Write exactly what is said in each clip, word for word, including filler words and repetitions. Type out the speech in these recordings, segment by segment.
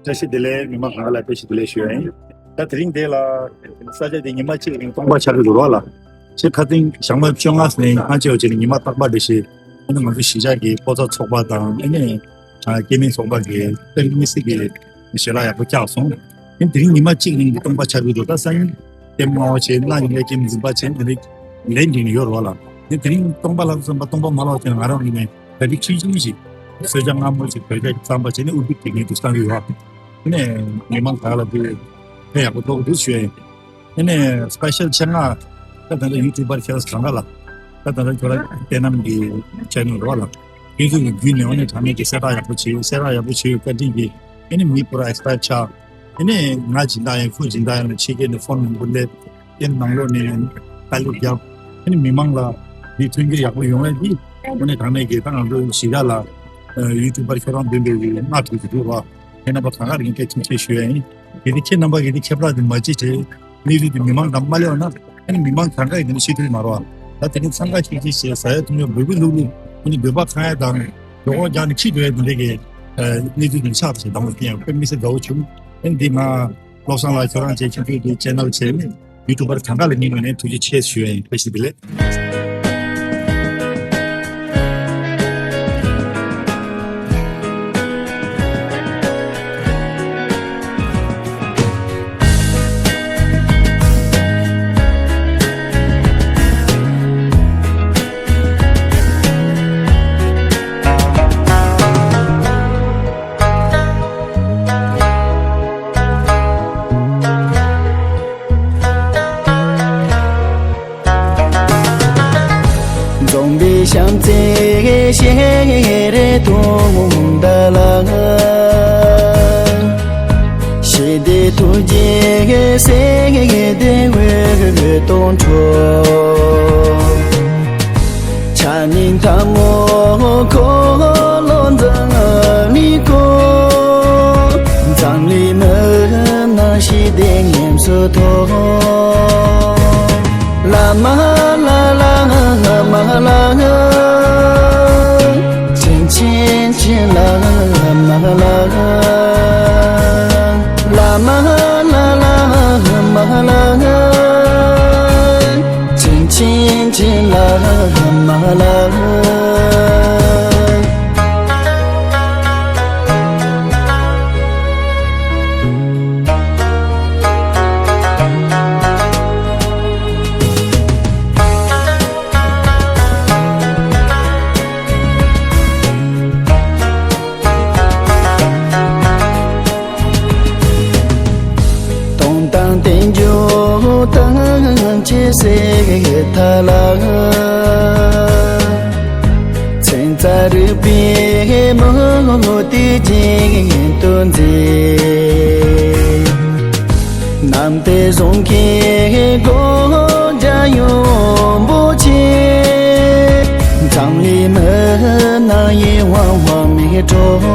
བཀྲ་ཤིས་བདེ་ལེགས། མི་མང་གང་ག་ལ་བཀྲ་ཤིས་བདེ་ལེགས་ཞུ་ཡ་ཡིན། ད་དེ་རིང་འདི་ལ་ས་ཆ་འདི་ཉི་མ་གཅིག་རིང་སྟོང་པ་ཆགས་ཀྱི་འདུག་རོགས་ལ། ཆེ་ཁ་སྟེང་ཞག་མ་བཅོ་ལྔ་ནས་སྔ་ཕྱི་བ་བྱས་ནས་ཉི་མ་རྟག་པར་འདི་བཞིན་ཨ་ནི་ང་ཚོ་གཞིས་ཆགས་ཀྱི་ཕོ་གསར་ཚོགས་པ་དང་ཨ་ནི་སྐྱེ་དམན་ཚོགས་པ་གི་དཔེ་མི་སྲིད་ཀྱི་ཞལ་ལག་ཡག་པོ་བཀྱགས་སོང་། ཨ་ནི་དེ་རིང་ཉི་མ་གཅིག་རིང་གི་སྟོང་པ་ཆགས་ཀྱི་འདུག་ད་སང་ཉིན་ལྟད་མོ་ལྔ་པ་བྱས། གནངས་ཉིན་ལ་ཁྱིམ་འཛིན་པ་བྱས། དེ་རིང་ལན་འགྲིག་ནས་ཡོད་རོགས་ལ། ཨ་ནི་དེ་རིང་སྟོང་པ་ལྷག་ཙམ་པ་སྟོང་པ་མ་ལྷག་ཙམ་ང་རང་ངོས་ནས། ད་རིགས་ཆུང་ཆུང་ཞིག་གསོལ་ཇ་མངར་མོ་ཞིག་བོད་ཇ་གཙང་པ་བྱས་ནས་དབུ་ཁྲིད་དེ་ངས་འདུག་བསམ་གྱི་ཡོད། ཨ་ནི་མི་མང་ག་ལ་དེ་ཕན་ཡག་པོ་ཐོགས་འདུག་ཞུ་ཡ་ཡིན། ཨ་ནི་སི་པེ་ཤལ་ཆེད་མངགས་ད་ད་ལྟ་ཡུ་ཊུབ་པར་ཁྱེད་རང་གང་ག་ལ་ད་ད་ལྟ་ཁྱོད་རང་བསྟན་ནམ་གྱི་ཆེ་ནལ་རོགས་ལ་དེ་ཚོ་གི་བརྒྱུད་ནས་ཨ་ནི་དྲང་གནས་ཀྱི་གསལ་བསྒྲགས་ཡག་པོ་བྱས། གསལ་བསྒྲགས་ཡག་པོ་བྱས་ཡོད། བཀའ་དྲིན་གྱིས་ཨ་ནི་མི་པུ་ར་ཨེག་སི་པ་ཡར་ཆགས། ཨ་ནི་ང་སྦྱིན་བདག་ཡང་ཁོ་སྦྱིན་བདག་ཡང་ལ་ཕྱི་རྒྱལ་ནས་ཕོན་མང་པོ་སླེབས། ཨ་ནི་ནང་ལོགས་ནས་དཀའ་ལས་བརྒྱབ། ཨ་ནི་མི་མང་ལ་འདི་མཐུན་འགྱུར་ཡག་པོ་ཡོང་ཡ་འདི་དངོས་གནས་དྲང་གནས་ཀྱི་ད་ང་ཚོ་གཞིས་ཆགས་ལ་ཡུ་ཊུབ་པར་ཁྱོད་རང་འདོན་པའི་གི་སྔ་དྲོ་ཞིག་འདུག་བ། ཁྱེད་རྣམ་པ་གང་ག་རིང་སྐད་ཆེན་ཆེ་ཞུ་ཡ་ཡིན། གལ་ཏེ་ཁྱེད་རྣམ་པ་གི་འདི་ཁྱད་པར་དེ་མ་བྱེད་བྱེད། གནས་ཚུལ་དེ་མི་མང་དང་མ་སླེབས་ན་ཨ་ནི་མི་མང་གང་ག་ཡིན་ན་ཤེས་ཐུབ་མ་རེད་བ། ད་དེ་ནི་འཚང་ཁ་ཤིག་ཤིག་བྱས། ཟ་ཡ་འཐུང་ཡ་འབོལ་པོ་བླུགས་བླུགས། ཨ་ནི་འདོད་པ་ཁེངས་ཡ་དང་མགྱོགས་པོ་རྒྱག་ནས་ཁྲིད་འགྲོ་ཡ་དེ་འདྲ་གི་གནས་ཚུལ་དེ་ཆགས་པ་ཞིག་དང་པོ་བསྟན་ཡ་དཔེ་མི་སྲིད་དགའ་བོ་བྱུང་། ཨ་ནི་འདི་ང་བློ་བཟང་ལགས་ཁྱོད་རང་བཅས་ཁྱེད་ཚོའི་དེ་ཅེ་ནལ་བྱས་ནས་ཡུ་ཊུབ་པར་གང་ག་ལ་ངའི་ངོས་ནས་ཐུགས་རྗེ་ཆེ་ཞུ་ཡ་ཡིན། བཀྲ་ཤིས་བདེ་ལེགས། འཛོམས་པའི་བྱམས་བརྩེ་ཞལ་རས་མཐོང་ད་ལ། ཞི་བདེ་ཐུགས་རྗེ་སེང་གེ་འོད་སྟོང་འཕྲོ། ཕྱག་ནི་ཐལ་མོ་འཁོར་ལོ་འཛམ་གླིང་བསྐོར། འཛམ་གླིང་མི་རྣམས་ཞི་བདེ་ཉམས་སུ་ཐོབ། བླ་མ་ལ་ལ་བླ་མ་ལ། བྱིན་ཆེན་བྱིན་ལ་བླ་མ་ལ། བླ་མ་ལ་ལ་བླ་མ་ལ། བྱིན་ཆེན་བྱིན་ལ་བླ་མ་ལ། སྟོང་དང་བསྟན་འགྱུར་དང་ཆེ་སའི་མཐའ་ལ། མཚན་རྩྭ་རིག་པའི་མུ་ཏིག་རྒྱན་དུ་མཛེས། གནམ་བདེ་གཟུགས་མཁས་སྒོ་བརྒྱ་ཡོན་པོ་ཆེ། འཛམ་གླིང་མི་རྣམས་ཡིད་དབང་དབང་མེད་འཕྲོག།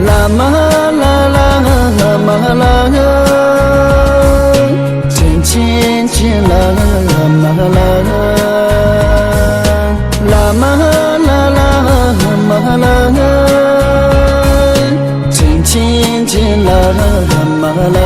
བླ་མ་ལ་ལ་བླ་མ་ལ། བྱིན་ཆེན་བྱིན་ལ་བླ་མ་ལ། བླ་མ་ལ་ལ་བླ་མ་ལ། བྱིན་ཆེན་བྱིན་ལ་བླ་མ་ལ།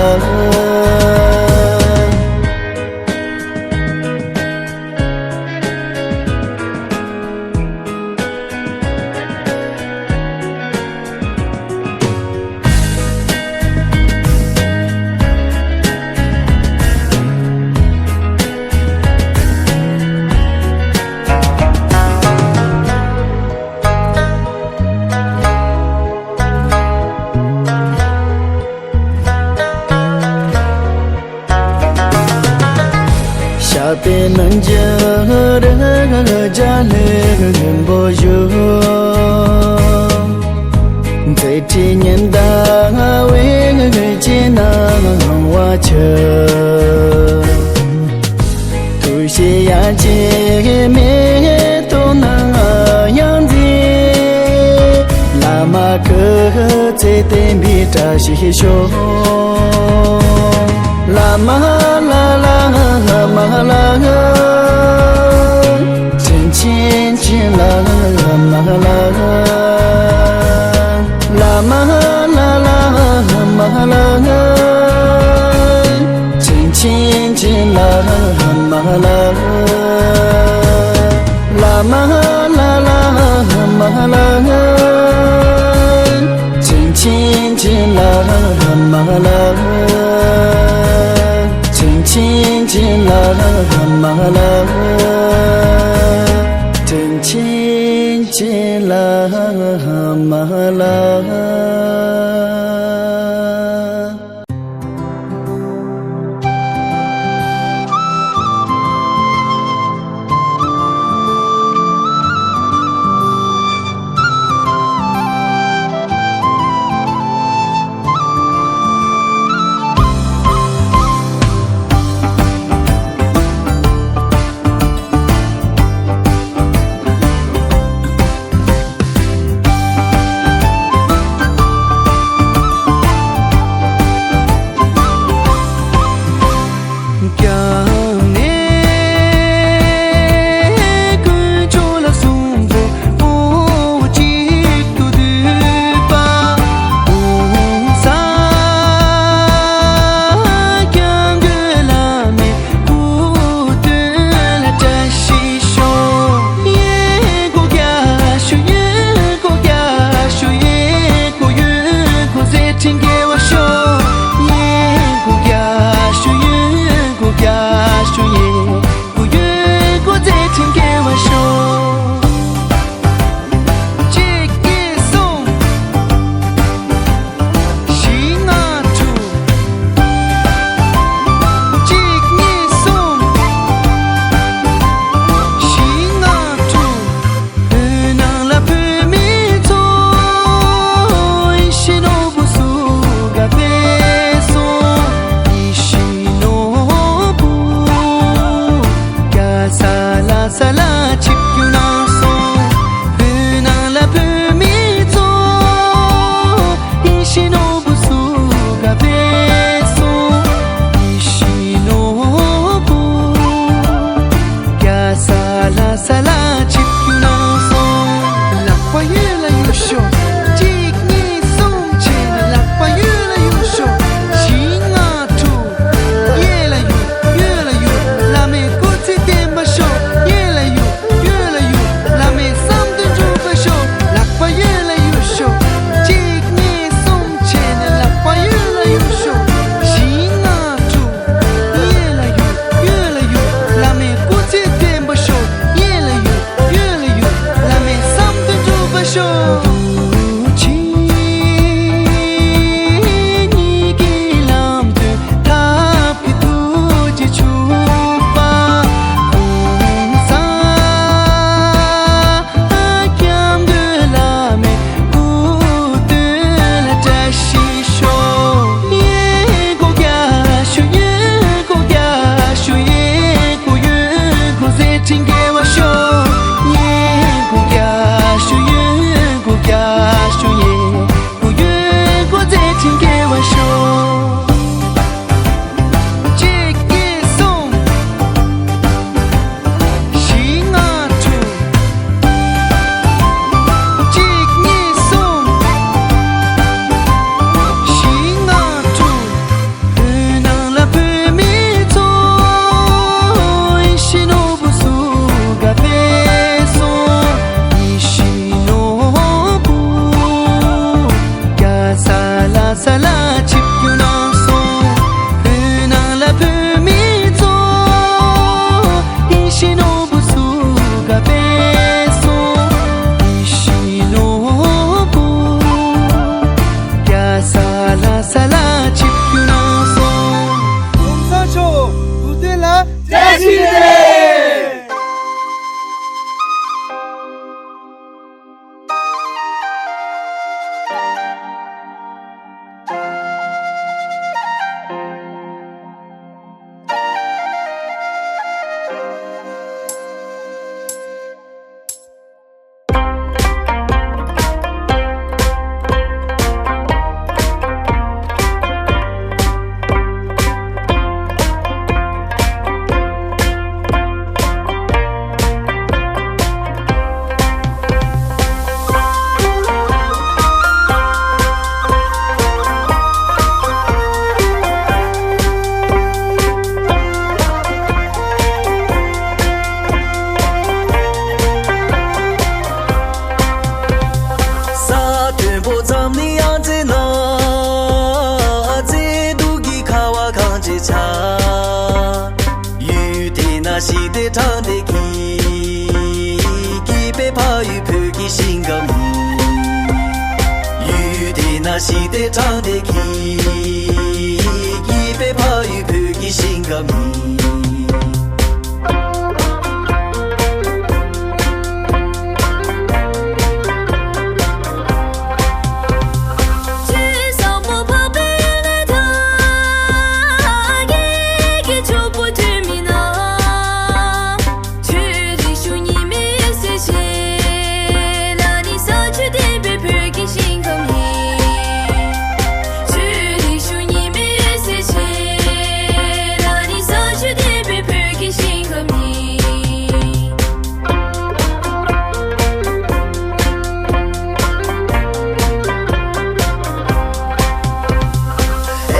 ཞབས་པད་སྣང་གི་རི་རྒྱལ་ལས་རིང་པོ་བཞུགས། མཛད་འཕྲིན་ཉི་ཟླ་བའི་རྗེས་གནང་བ་ཆེ། ཐུགས་བཞེད་ཡ་གཅིག་མེ་ཏོག་ནང་ཡང་མཛེས། བླ་མ་སྐུ་ཚེ་བརྟན་པའི་བཀྲ་ཤིས་ཤོག། བླ་མ་ལ་ལ་བླ་མ་ལ། བྱིན་ཆེན་བྱིན་ལ་བླ་མ་ལ། བླ་མ་ལ་ ལ། ཆིན་ཆིན་ཆིན་ལ་མ་ལ། ལ་མ་ལ་ལ་མ་ལ། ཆིན་ཆིན་ཆིན་ལ་མ་ལ། ཆིན་ཆིན་ཆིན་ལ་མ་ལ། ཆིན་ཆིན་ཆིན་ལ་མ་ལ། ན་ཞིག་ཏེ་དྲང་ཏེ་གི། གི་པེ་ཕ་ཡུལ་བོད་ཀྱི་ཞིང་ཁམས་ཡིན།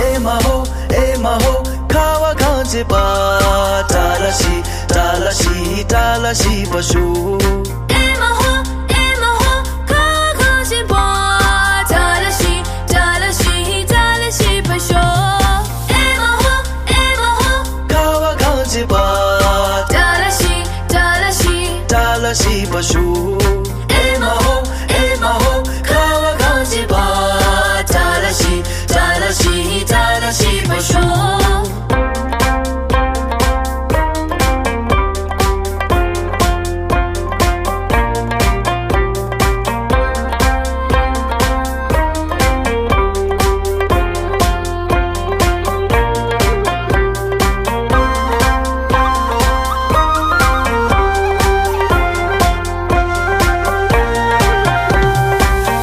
ཨེ་མ་ཧོ། ཨེ་མ་ཧོ། ཁ་བ་གངས་ཅན་པ། ཏཱ་ལ་ཤི། ཏཱ་ལ་ཤི། ཏཱ་ལ་ཤི་པ་ཤོ། ཨེ་མ་ཧོ། ཨེ་མ་ཧོ། ཁ་བ་གངས་ཅན་པ། ཏཱ་ལ་ཤི། ཏཱ་ལ་ཤི། ཏཱ་ལ་ཤི་པ་ཤོ། ཨེ་མ་ཧོ། ཨེ་མ་ཧོ། ཁ་བ་གངས་ཅན་པ། ཏཱ་ལ་ཤི། ཏཱ་ལ་ཤི། ཏཱ་ལ་ཤི་པ་ཤོ། ཨེ་མ་ཧོ། ཨེ་མ་ཧོ། ཁ་བ་གངས་ཅན་པ། ཏཱ་ལ་ཤི། ཏཱ་ལ་ཤི། ཏཱ་ལ་ཤི་པ་ཤོ།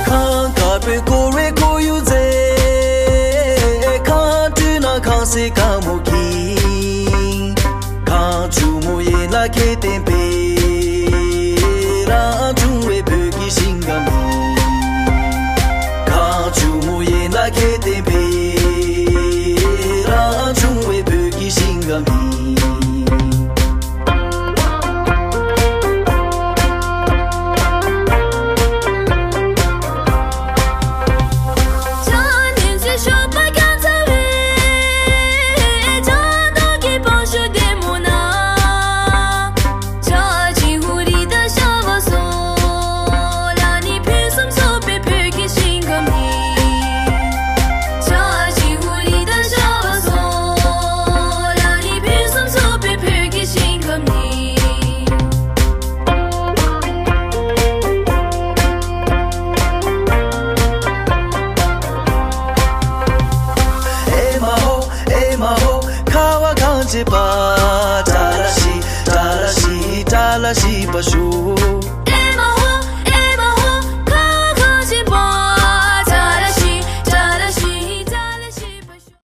ཁང་དཀར་པོའི་སྐོར་བའི་ཁོར་ཡུག་མཛེས། ཁང་སྤྲུལ་ན་ཁང་སེ་དཀར་མོ་གིས། ཁང་ཆུང་མོ་ཡན་ལག་ཁྱེར་ཏེ་པེ། རང་བྱུང་བའི་བོད་ཀྱི་ཞིང་ཁམས་ཡིན། ཁང་ཆུང་མོ་ཡན་ལག་ཁྱེར་ཏེ་པེ། རང་བྱུང་བའི་བོད་ཀྱི་ཞིང་ཁམས་ཡིན། ཨེ་མ་ཧོ། ཨེ་མ་ཧོ། ཁ་བ་གངས་ཅན་པ། ཏཱ་ལ་ཤི། ཏཱ་ལ་ཤི། ཏཱ་ལ་ཤི་པ་ཤོ།